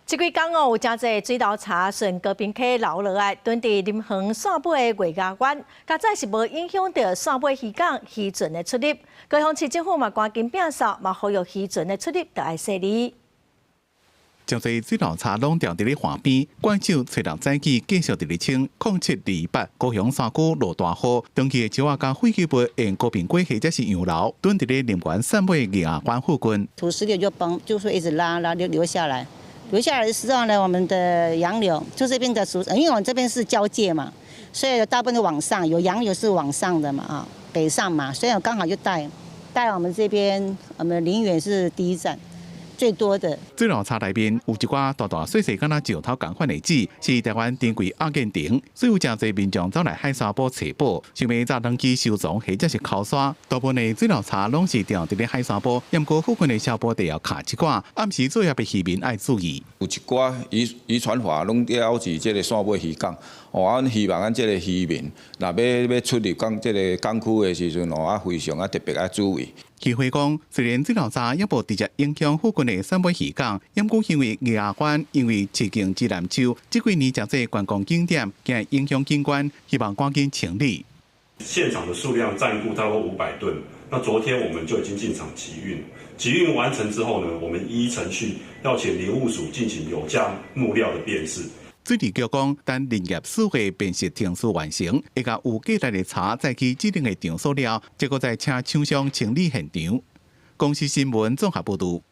這幾工哦，有誠濟水流柴順高屏溪流落來，囤佇林園汕尾的月牙灣，佳哉是無影響著汕尾漁港漁船的出入。高雄市政府嘛趕緊摒掃，嘛呼籲漁船的出入著愛細膩。誠濟水流柴攏牢佇咧岸邊，怪手揣六早起繼續佇咧清。07/28，高雄山區落大雨，長期的石仔佮廢棄物沿高屏溪或者是洋流，囤佇咧林園汕尾月牙灣附近。土石流就崩，就是一直拉拉流流下來，流下來的時候呢，我們的洋流就這邊的主，因為我們這邊是交界嘛，所以大部分都往上，有洋流是往上的嘛，啊，北上嘛，所以我剛好就帶帶我們這邊，我們林園是第一站。最多的。水流柴內面有一寡大大細細敢若石頭仝款的紙，是台灣珍貴阿根廷，所以有誠濟民眾走來海沙埔揣寶，想欲紮登機收藏或者是剾沙。大部分的水流柴攏是牢佇咧海沙埔，毋過附近的消波塊也卡一寡，暗時作業的漁民愛注意。有一寡漁船筏攏了是這個汕尾漁港，哦，啊，阮希望咱這個漁民，若欲出入港這個港區的時陣，哦，啊，非常啊特別愛注意。漁會講，雖然水流柴猶無直接影響附近的汕尾漁港，毋過因為月牙灣因為市境之南丘，這幾年誠濟觀光景點，驚影響景觀，希望趕緊清理。現場的數量暫估差不多500噸，那昨天我們就已經進場集運，集運完成之後呢，我們依程序要請林務署進行有價木料的辨識。水利局講，等林業署會辨識程序完成，會共有價值的柴載去指定的場所了，才閣再請廠商清理現場。公視新聞綜合報導。